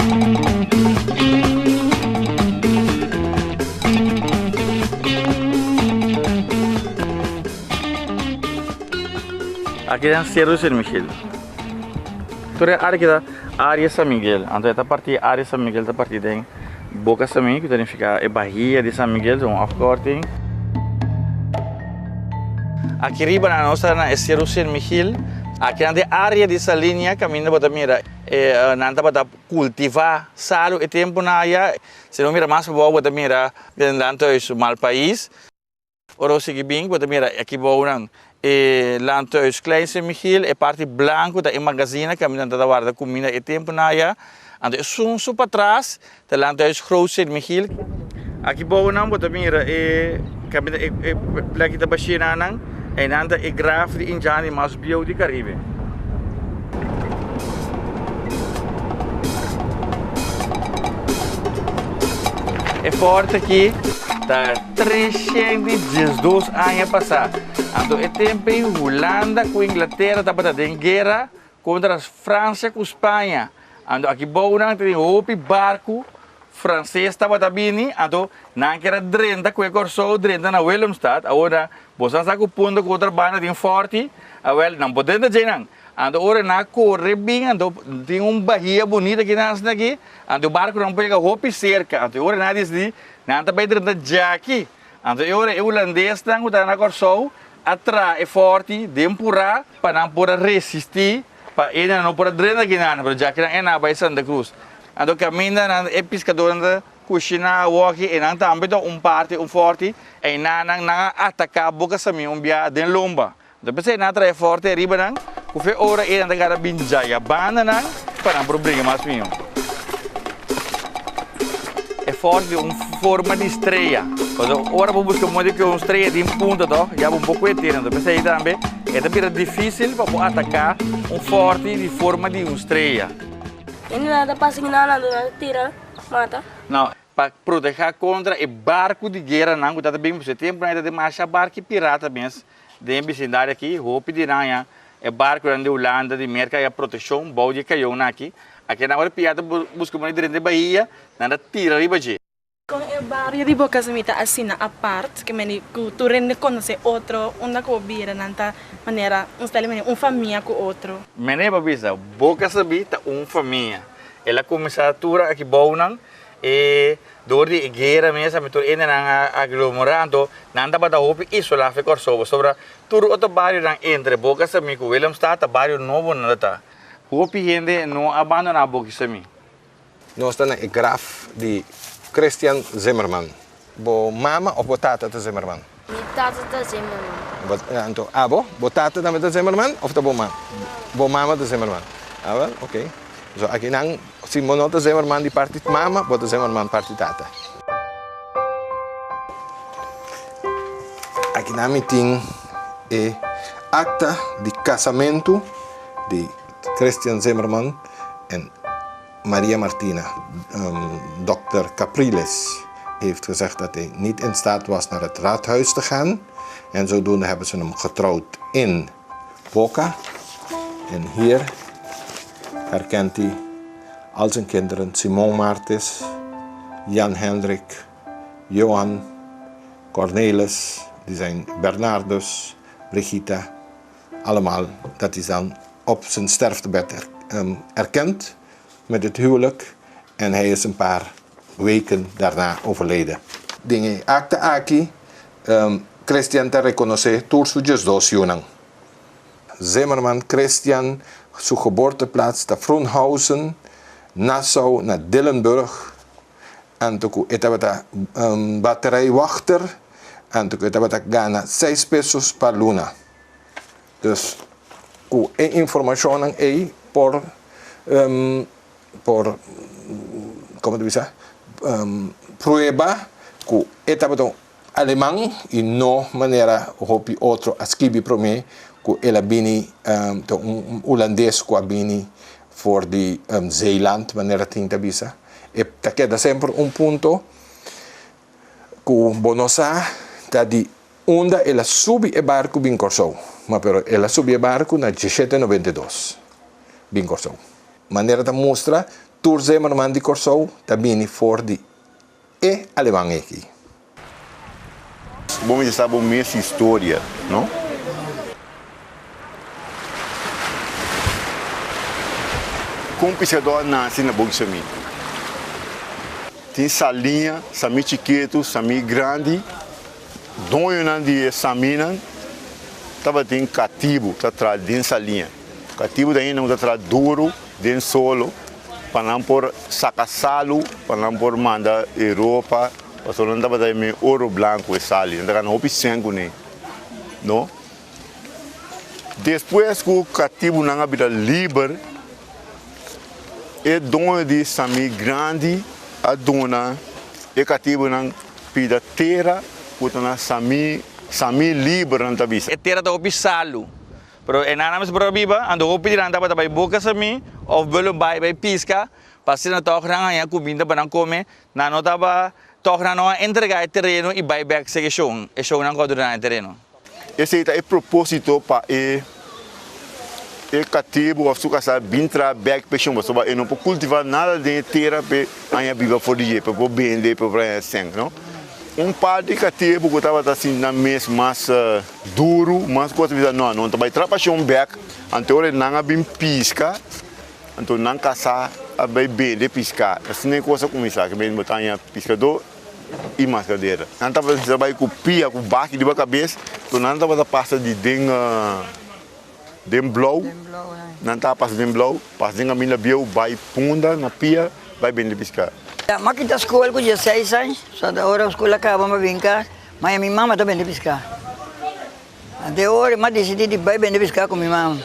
Aki den Cerro San Miguel. Tur e área ta área San Miguel. Anto e ta parti área San Miguel ta parti den Boca Samí ku ta nifiká e bahia di San Miguel, un afkorting. Aki riba nan nos ta na e Cerro San Miguel. Aki nan ta e área di Salinia kaminda bo ta mira e nan tabata kultivá salu e tempunan aya. Si bo mira mas pabou bo ta mira den Landhuis Malpais. Ora bo sigui bin bo ta mira aki bou nan e Landhuis Klein Sint Michiel, e parti blanku ta e magazina kaminda nan ta warda kuminda e tempunan aya. Anto esun su patras ta Landhuis Groot Sint Michiel. Aki bou nan bo ta mira e kaminda e plek ta bashí nan, einan ta e graf di indjan di mas bieu di Karibe. E fort aki ta 312 aña pasá. Anto e tempu ei Hulanda ku Inglatera tabata den guera kontra Fransia ku Spaña. Anto aki bou nan tin hopi barku Franses tabata bini, anto nan kier a drenta ku e Kòrsou, drenta na Willemstad. Awor nan, boso a sa ku punta ku otro banda tin fòrti, awèl nan por drenta dje nan. Anto ora nan a kore bin, anto tin un bahia bunita aki nan asina aki, anto e barkunan por yega hopi serka. Anto e ora nan a disidí, nan ta bai drenta djaki. Anto e ora e hulandesnan ku ta na Kòrsou a traha e fòrti den purá pa nan por a resistí pa e nan no por a drenta kinan, pero djaki nan e nan a bai Santa Cruz. Anto kaminda nan e piskadónan ta kushiná awoki e nan tambe ta un parti un fòrti, einan nan nan a ataká Boka Samí un bia den lomba. Anto p'esei nan a traha e fòrti ariba nan, ku fe ora ei nan ta gara bin djaya banda nan pa nan por bringa mas mihó. E fòrti tin un forma di strea. Pasobra ora bo buska moda ku un strea tin punta tòg, ya bo por kue tira. Anto p'esei tambe e ta bira difísil pa bo ataká un fòrti di forma di un strea. Hende nan ta pasa ki nan nan ta tira mata. No, pa proteha kontra e barku di gueranan ku ta bin, pasobra e tempunan ei ta demasha barku pirata mes den e bisindario aki, hopi di nan ya e barkunan di Hulanda, di Merka ya protekshon bou di e kayonnan aki. Aki nan ora pirata buska manera di drenta e bahia, nan ta tira riba dje. Kon e bario di Boca Sami ta asina apart ke meni ku tur hende konosé otro, unda ku bo bira nan ta manera un stèl di manera un famia ku otro. Mene pa bisa, Boca Sabí ta un famia. El a kuminsá tur aki bounan e dor di e guera mes ami tur hendenan a aglomorá anto nan tabata hopi isolá fe Kòrsou pasobra tur otro barionan entre Boca Sabí ku Willemstad ta bario nobo nan ta ta. Hopi hende no a bandoná Boca Sabí. Nos ta na e graf di Christian Zimmerman. Bo mama of bo tata ta Zimmerman? Mi tata ta Zimmerman. Anto abo, bo tata tambe ta Zimmerman of ta bo mama? Bo mama ta Zimmerman. Awel, ok. So aki nan, si bo no ta Zimmerman di parti mama, bo ta Zimmerman parti tata. Aki nan mi tin e akta di kasamentu di Christian Zimmerman en Maria Martina. Dokter Capriles heeft gezegd dat hij niet in staat was naar het raadhuis te gaan. En zodoende hebben ze hem getrouwd in Boca. En hier herkent hij al zijn kinderen: Simon Martis, Jan Hendrik, Johan, Cornelis, die zijn Bernardus, Brigitta. Allemaal, dat is dan op zijn sterftebed erkend met het huwelijk en hij is een paar weken daarna overleden. Den e akte aki, Christian ta rekonosé tur su 12 yunan. Zimmerman Christian su geboorteplaats ta Frohnhausen, Nassau na Dillenburg, anto ku e tabata baterijwachter, anto ku e tabata gana seis pesos pa luna. Dus ku e informashonnan ei por por komo ta bisa prueba ku e tabata un aleman i no manera hopi otro a skibi promé ku el a bini ta un hulandes ku a bini for di Zeeland manera tin ta bisa. E ta keda semper un punto ku bo no sa ta di Unda el a subi e barku bin Kòrsou, ma pero el a subi e barku na 1792 bin Kòrsou. Manera ta mustra, Tur Zimmerman di Kòrsou ta bini for di e aleman aki. Bo mester sa bo mes historia, no? Kon piskadó a nase na Boki Samí? Tin saliña, samí chikitu, samí grandi. Doñonan di e samínan tabatin katibu ta traha den saliña. Katibu ta hende ku ta traha duru den solo pa nan por saka salu pa nan por manda Europa pasobra nan tabata himi oro blanku e sali nan ta gana hopi sèn kuné no. Despues ku katibunan a bira liber e doño di sami grandi a duna e katibunan pida tera ku ta na sami sami liber nan ta bisa. E tera ta hopi salu. Pero e nan a mester por a biba, anto hopi di nan tabata bai boka sami of belo bai bai piska, pa asina tòg nan haña kuminda pa nan kome, nan no taba tòg nan no a entregá e tereno i bai bèk seg e shon, e shonnan ku a duna nan e tereno. Esei ta e propósito pa e e katibu òf su kasá bin traha bèk pa e shon, pasobra e no por kultivá nada den e tera p'e haña biba for di dje, p'e por bende, p'e por haña sèn, no. Un par di katibu ku tabata sinti nan mes mas duru, mas kos, a bisa, No, no ta bai traha pashon bèk. Anto ora nan a bin piska, anto nan kasá a bai bende piská. Asina e kos a kuminsá, ke bo ta haña piskadó i maskadera. Nan tabata bai ku pia, ku baki riba kabes, anto nan tabata pasa di den den blou, nan tabata pasa den blou, pasa den kaminda bieu, bai punda na pia, bai bende piská. M'a kita skol ku dieseis aña, so ta ora skol a kaba m'a bin kas, ma mi mama ta bende piská. Ante ora m'a disidí di bai bende piská ku mi mama.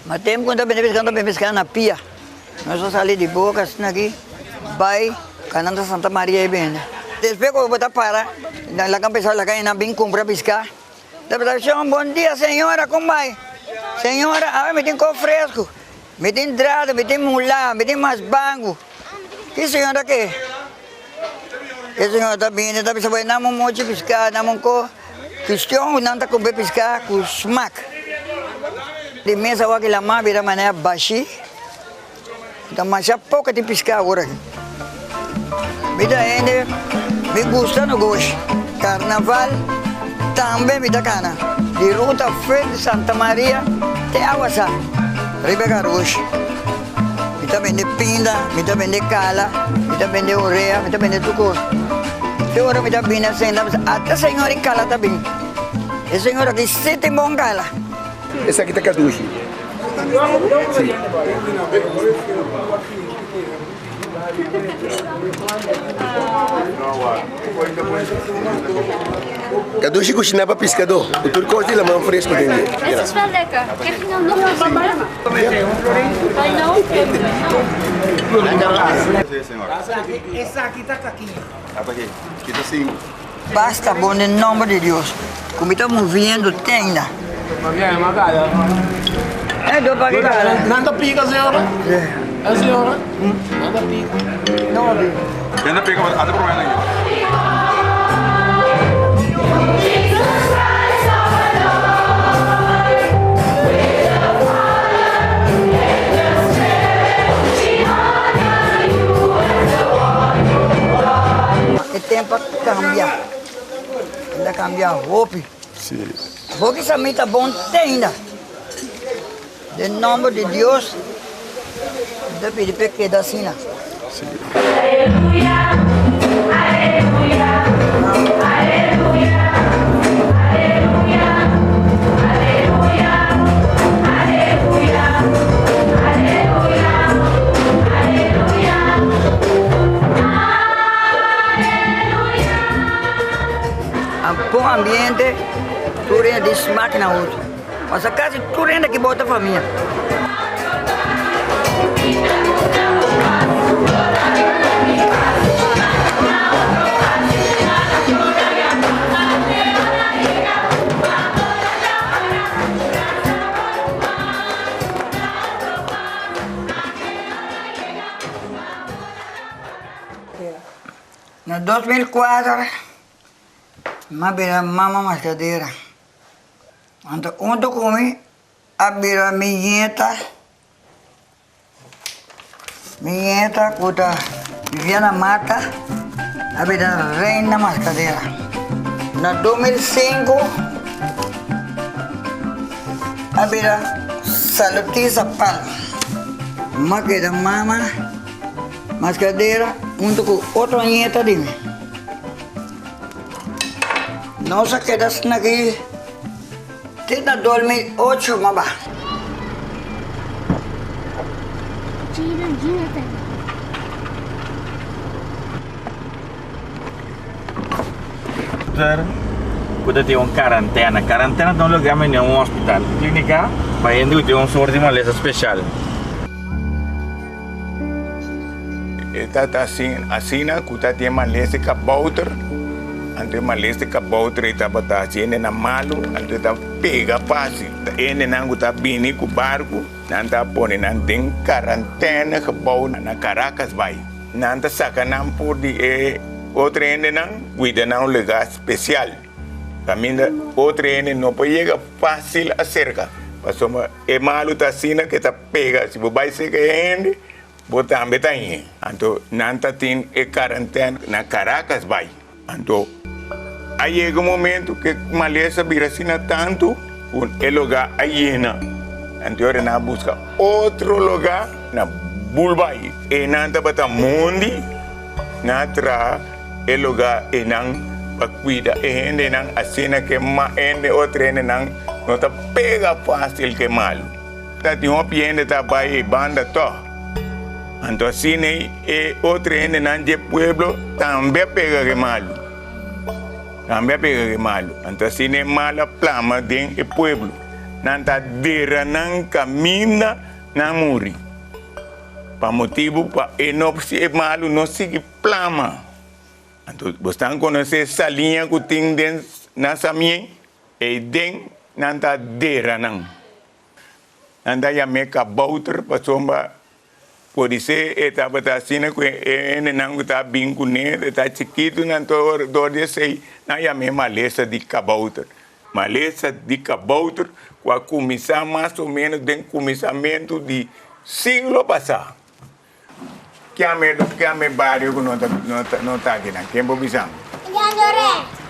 Ma tempu ku mi ta bende piská, mi ta bende piská na pia. Nos a sali di boka asina aki, bai kananta Santa Maria i bende. Despues ku bo ta para, laga pensá laga nan bin kumpra piská. Ta bisa, Shon, bon dia señora, kon bai? Señora, awe mi tin kos fresku, mi tin drado, mi tin mulá, mi tin mas bangu. Ki señora ke? E señora ta bini, ta bisa, Bai, nan un mochi piská, nan un ko. Kistion ku nan ta kumpra piská ku smak. Di mes awa ki lamá bira manera bashí, ta masha poko tin piská awor aki. Mi ta hende, mi gusta nogoshi. Karnaval tambe mi ta kana. Di ruta Fe di Santa Maria te Awasá riba e karoshi. Mi ta bende pinda, mi ta bende kala, mi ta bende orea, mi ta bende tur kos. Te ora mi ta bini a senta, mi bisa, ata señor di kala ta bin. E señor aki si tin bon kala. Esaki ta kadushi. Si. Kadushi kushiná pa piskadó, ku tur kos di laman fresku den dje. Basta bon den nomber di Dios ku mi ta moviendo tenda. E tempo a cambia, el a cambia hopi. Hopi sa mi ta bon te ainda. Den nomber di Dios mi ta pidi p'e keda asina. Bon ambiente, tur hende tin smak na otro. Pasa casi tur hende aki bou ta famia. Na 2004 mi a bira mama mascadera. Anto hunto cu mi a bira mi nieta. Mi nieta ku ta Viviana Mata a bira reina maskadera. Na 2005 a bira Salutisa Palma. M'a keda mama maskadera huntu ku otro nieta di mi. Nos a keda asina aki te na 2008 m'a baha. Dokter ku ta tin un karantena. Karantena ta un lugar manera un hospital, klínika pa hende ku tin un sort di malesa speshal. E ta ta asina ku ta tin e malesa di kabouter, anto e malesa di kabouter ei tabata hasi hendenan malu, anto e ta pega fásil. Ta hendenan ku ta bini ku barku, nan ta pone nan den karantène gebou na Caracas bai. Nan ta saka nan for di e otro hendenan, kuida nan un lugá spesial. Kaminda otro hende no por yega fásil aserka, pasobra e malu ta asina ku e ta pega. Si bo bai serka e hende, bo tambe ta hañ'é. Anto nan ta tin e karantèna na Caracas bai. Anto a yega un momento ku e malesa bira asina tantu ku e lugá a yena. Anto e ora nan a buska otro lugá na Bulbai. Einan tabata mondi, nan a traha e lugá einan pa kuida e hendenan asina ku e hende otro hendenan no ta pega fásil ku e malu. Ta tin hopi hende ta bai ei banda tòg. Anto asina ei e otro hendenan dje pueblo tambe a pega ku e malu. Tambe a pega ku e malu. Anto asina e mal a plama den e pueblo. Nan ta dera nan kaminda nan muri. Pa motibu pa e no e malu no sigui plama. Anto bo stan konosé saliña ku tin den nan samien? Ei den nan ta dera nan. Nan ta yam'é kabouter pasobra podisé e tabata asina ku e hendenan ku ta bin kuné e ta chikitu nan dor di esei nan yam'é malesa di kabouter. Malesa di kabouter ku a kuminsá mas o ménos den kuminsamentu di siglo pasá. Kiame kiame bario ku no ta no ta akinan? Ken por bisa mi? Jandore.